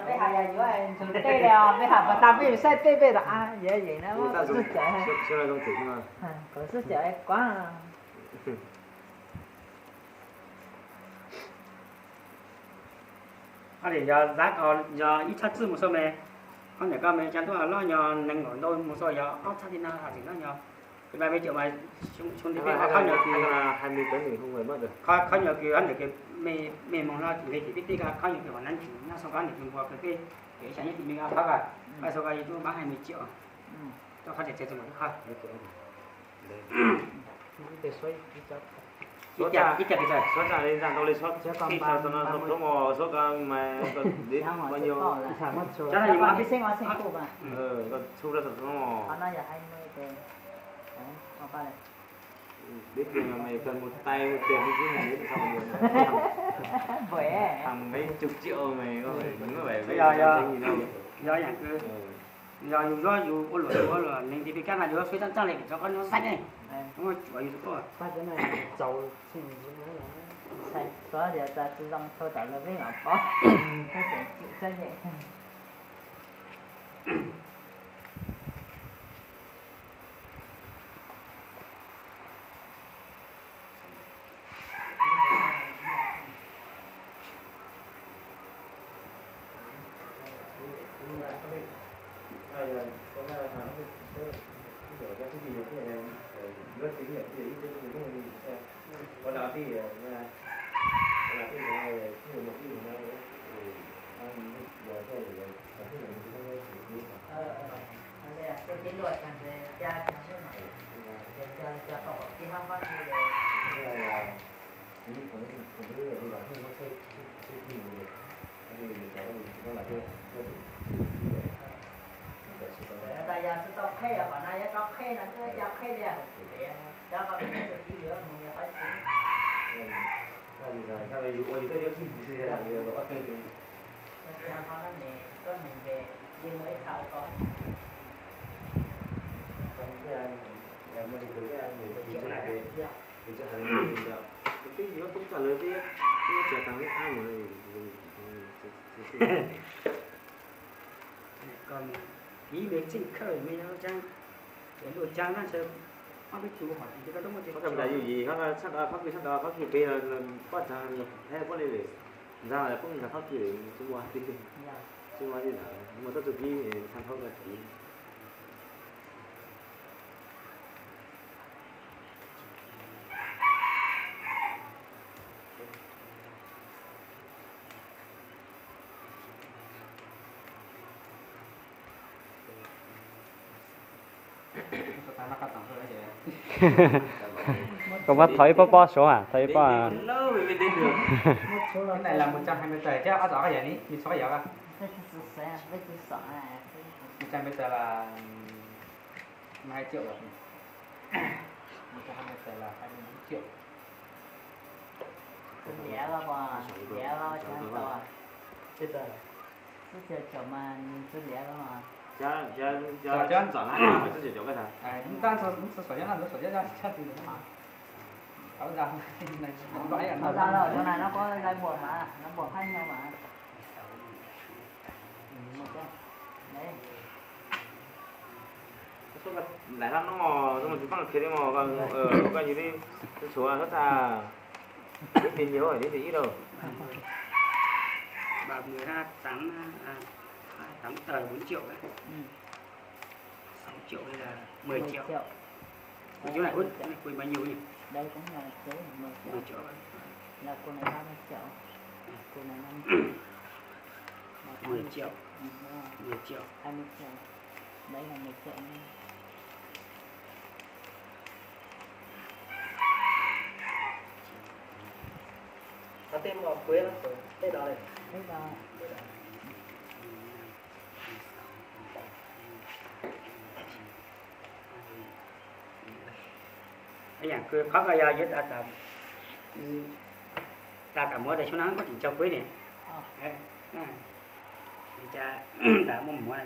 Peb hais yog yuav ntsug tej li os, peb hais pas tas peb saib tej peb tas a, yog yeem na, kuv xub cawm, kuv xub cawm kuv. Qhov tias yog zab ko yog ib txhab txwj mus xwb me, qhov niam ko me cov ntuj loj yog nees nkaum ntau mus xwb yog ob txhab tib na, hais tias no yog peb cov mas xyoo ntawd peb qhov nyuam kws, qhov nyuam kws ob niam kws me moog no nqe tim peb tej ko qhov nyuam kws uas nab ntsis nyob xoo ko niam kws npua kws peb kev xyaw nyob tim me ko qhov ko, qhov xoo ko yog tuaj pab hai mươi triệu. Rau qhov tias txawm mus qhov ib ca ib ca kws txawm, ib ca li ntag ntau li, xyov tau no tau roob os, xyov ko mas ko deb bao nhiêu. Cov no yus mas peb xeeb ob xeeb kuj mas, ko txhub rau tau roob os. Deb tiag mas kawg mus tais mus tias mus tib mus deb tau mus, thas mus peb chục triệu mas, yog yam kws yog yus zuab yus ua luam ua luam neeg tim peb kab no yus suav txaj txaj li kws tso qhov nyuag xeeb ne, muab cuav yus tuaj. Ib me txeej khawj me luaj caag, luaj caag na, ob peb tug hom ces koj muaj tsis, yus yim sab nrad qhov kws sab nrad qhov kws peb poj tsaag, poj le ntag qhov kws tsis muaj, tsis muaj li ntawd, muaj txoj txuj kib txhaj thaub kag tid. Koj muab thov ib pob pob suav, thov ib pob. Laiv hab no zoo tsis paab qhia li mog, koj yug li tshuav txhob tag, neb tes nyias neb tes ib lawm. Bảy mươi tám, tám tờ bốn triệu đấy. triệu hay là mười triệu? Triệu. Nói chung là út, út bao nhiêu nhỉ? Đây cũng là số mười triệu. Mười triệu. Là cô này ba mươi triệu. Cô này năm mươi triệu. Là tám mươi triệu. Mười triệu. Ừ, đúng rồi. Mười triệu. Hai mươi triệu. Đấy là mười triệu nha. Có tên họ Quế lắm, tên đó này. Tên đó. Ib yam kws qhov ko yog yuav tas tas muab tas sub no koj tseem tso Quế ne. Cas tas muab muab.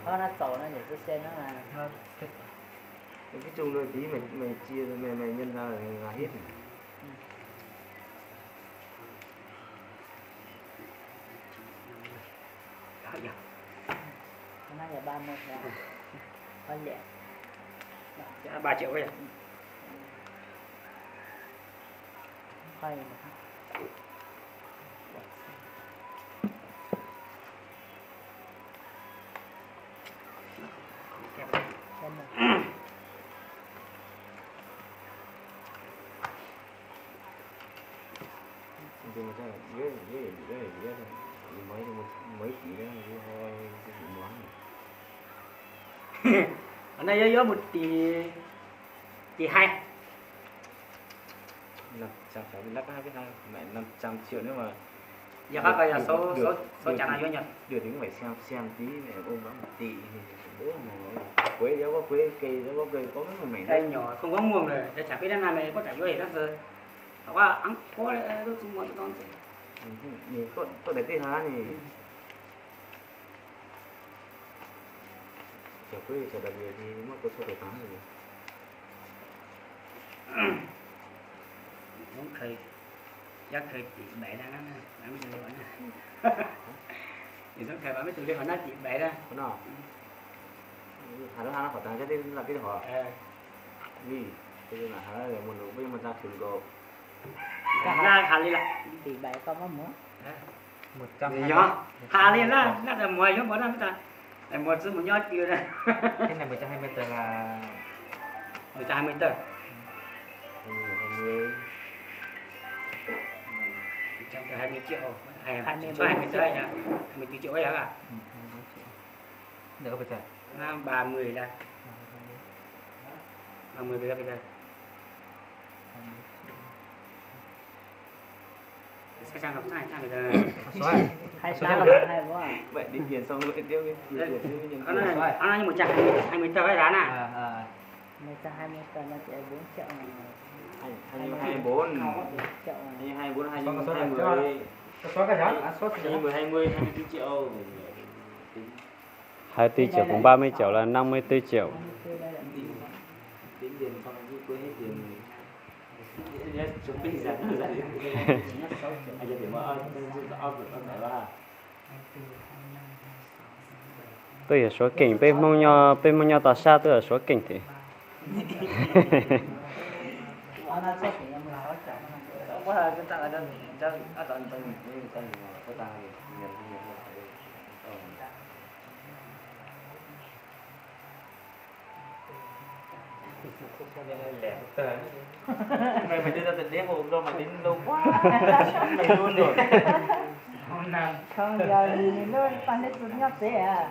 Nó tàu nó nhảy xe xe nó là Cái chung rồi tí mày mày chia mày mày nhân ra là là hết. Đó giờ. Nó là ba mươi hả? Có lẽ. Ba triệu vậy. Khoan. Qhov no yuav yuav mus tim, tim hais. Năm trăm sáu mươi lắc á, biết hai, mẹ năm trăm triệu nếu mà Yog qhov ko yog số, số, số channel yuav nyob. Được thì cũng phải xem, xem tí, mẹ ôm nó một tỷ thì bố mà Quế, nếu có Quế kì, nếu có Quế có mấy một mảnh Cây đất. Nhỏ không có muôn rồi, để chả biết năm nay có chả yuav gì lắm rồi. Họ qua ăn có lẽ đốt chung mua cho con chứ. Nhìn có, có đẹp tí hả nhỉ? Chả Quế, chả đặc biệt thì mất có số tài khoản rồi. Giống thời, chắc thời tỷ bảy đang lắm nè, bán cái gì đó nè. Thì giống thời bán cái từ liên hoàn nát tỷ bảy đó. Có nào? Hà nó, hà nó khỏi tăng cái tên là cái họ. Ờ. Vì, cái tên là hà nó là một nụ với mà ra trường độ. Ra hà đi là. Tỷ bảy con có muốn. Hả? Yog, ha li na, na tas muag yuav npaum no tas, tas muag txwv mus nyob twg na. Cái này một trăm hai mươi tờ là Một trăm hai mươi tờ. Một trăm tờ hai mươi triệu. Hai mươi triệu, hai mươi tờ, hai mươi tư triệu ấy hả? Được bao giờ? Ba mươi là. Ba mươi bây giờ, bây giờ. Sao trang đọc sai trang bây giờ? Hai sao hai quá. Vậy đi tiền xong rồi tiếp cái tiền, tiền tiếp cái nhân Nó tiền. Nói, nó nói một trăm hai mươi, hai mươi tờ cái giá nè. Một trăm hai mươi tờ là chỉ bốn triệu này. Hai, hai mươi bốn. Triệu này. Hai mươi bốn, hai mươi, hai mươi. Số cái giá, số cái giá. Hai mươi, hai mươi, hai mươi tư triệu. Hai mươi tư triệu cộng ba mươi triệu là năm mươi tư triệu. Tính tiền xong chứ quên hết tiền. Nhớ chuẩn bị giá. Anh cho tiền mà ơi, tôi tôi tôi tôi tôi là Tuaj yog suav keem, peb Hmoob nyob, peb Hmoob nyob toj sab tuaj yog suav keem thiab. Mày, mày đưa tao tình đế hồn đâu mà đến lâu quá. Mày luôn rồi. Không, giờ gì nữa, con nít tụi nhóc thế à?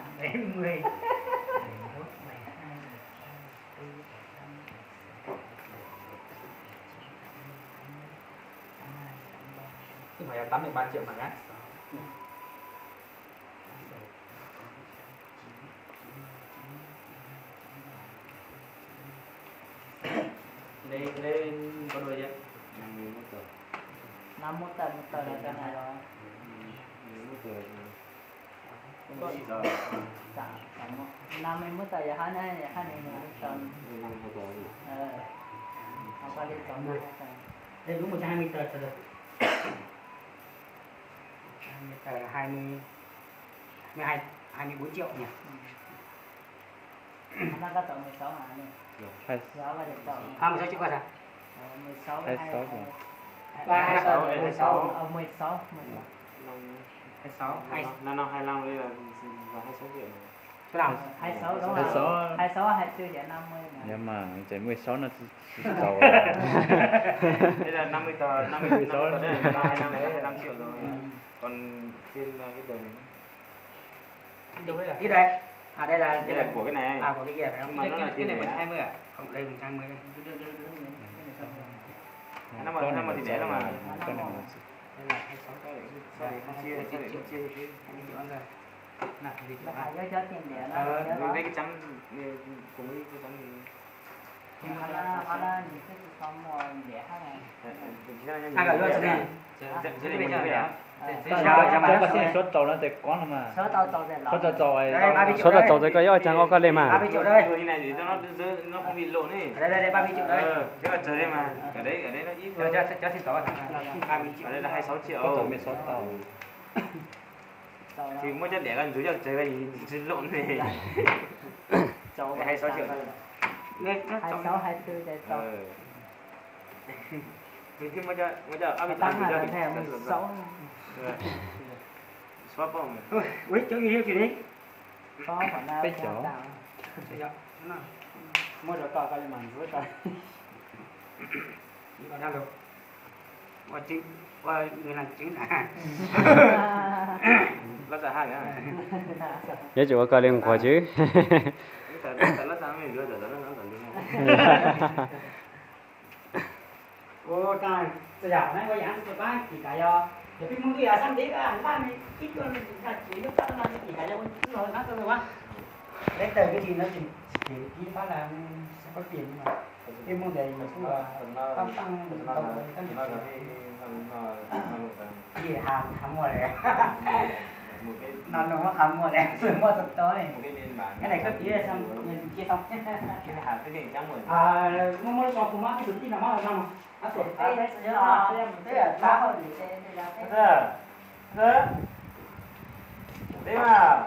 Chứ mà tám mươi ba triệu mà ngắt. Đây, đây có đôi chứ. Năm mươi tờ, một tờ là tờ này rồi. Năm mươi tờ giờ hai này, hai này một tờ. Ờ. Học qua đi tóm lại. Đây đúng một trăm hai mươi tờ, tờ. Một trăm hai mươi tờ là hai mươi, hai mươi hai, hai mươi bốn triệu nhỉ? Hôm nay có tờ mười sáu hả anh? Hai, Giờ có được tờ hai mươi sáu triệu coi sao? Ờ, mười sáu, hai mươi sáu hả? Hai mươi sáu, hai mươi sáu. Ờ, mười sáu, mười sáu. Hai sáu, hai, năm năm hai lăm đây là, là hai sáu triệu. Số nào? Hai sáu đúng không? Hai sáu, hai tư là năm mươi mà. Nếu mà chạy mười sáu nó chỉ, chỉ tàu. Đây là năm mươi tờ, năm mươi, năm mươi tờ đấy, năm mươi hai năm đấy là năm triệu rồi. Còn trên, ờ, cái tờ này. Ít đây. À, đây là, đây là của cái này. À, của cái kia phải không? Nhưng mà nó là cái này tiền lẻ. Mình hai mươi à? Không, đây mình hai mươi đây. Nó mà, nó mà tiền lẻ đâu mà. Cái này là Đây là hai sáu, sao để không chia, sao để không chia như thế? Hai mươi triệu ăn ra. Nạp thì Nó phải nhớ nhớ tiền lẻ đó, Ờ, nhớ với đó. Cái chấm, ừ, cùng với cái chấm thì Nhưng mà nó, nó, nó, mình cứ có mua lẻ hết này. Ờ, ờ, thì cái này Hai cặp mình vô lẻ xem ra. Này. Thế, thế thì mình lẻ. Ờ, Số tàu, số tàu nó để có mà. Số tàu tàu để lỏng. Số tàu tàu ấy. Đây, ba mươi triệu Số tàu đây. Tàu thì có, có lên mà. Ba mươi triệu đây. Như này thì cho nó, nó không bị lộn ấy. Đây, đây, đây, ba mươi triệu đây. Ờ, thế mà trời đây mà. Ở đấy, ở đấy nó ít thôi. Cho, cho, cho xin tỏ thẳng ra. Ba mươi triệu. Ở đây là hai sáu triệu. Có tổng mười sáu tàu. Thì mua cho đẻ con chú cho trời ơi, lộn này. Cháu hai sáu triệu thôi. Hai sáu, hai tư để cháu. Ờ. Thì mua cho, mua cho áp Tao tăng là thẻ mười sáu. Xóa bông. Ui, ui, chỗ gì, chỗ gì? Có khoản nào Peb cho cov. Tao. Mua đồ to tao lên mạng với tao. Đi vào đang được. Ua, ua, người làm chứng à? Lawv txawm hais na. Yuav tsum ua koj li nquag xwb. Lawv txawm, lawv txawm, lawv txawm li no. Ua, txawm yam na, ua yam txawm pab kis kav yog, yog peb Hmoob twb yog sab ntev, npaj me ib tuaj npaj ces lub pab no ces kis kav yog ua txwj hauv nab txawj ua. Lawv tawg kwv tij no ces tsis kev kib pab lawv, pab pias mas. Peb Hmoob ntawd yus kuj pab pab ntau tab sis qha muaj li, no no muab qha muaj li, muaj tau tau li. Nyob ntawm koj piav, muaj muaj lub tsho kuv mab tus tij no mab no, ab tuam peb, peb, peb mas.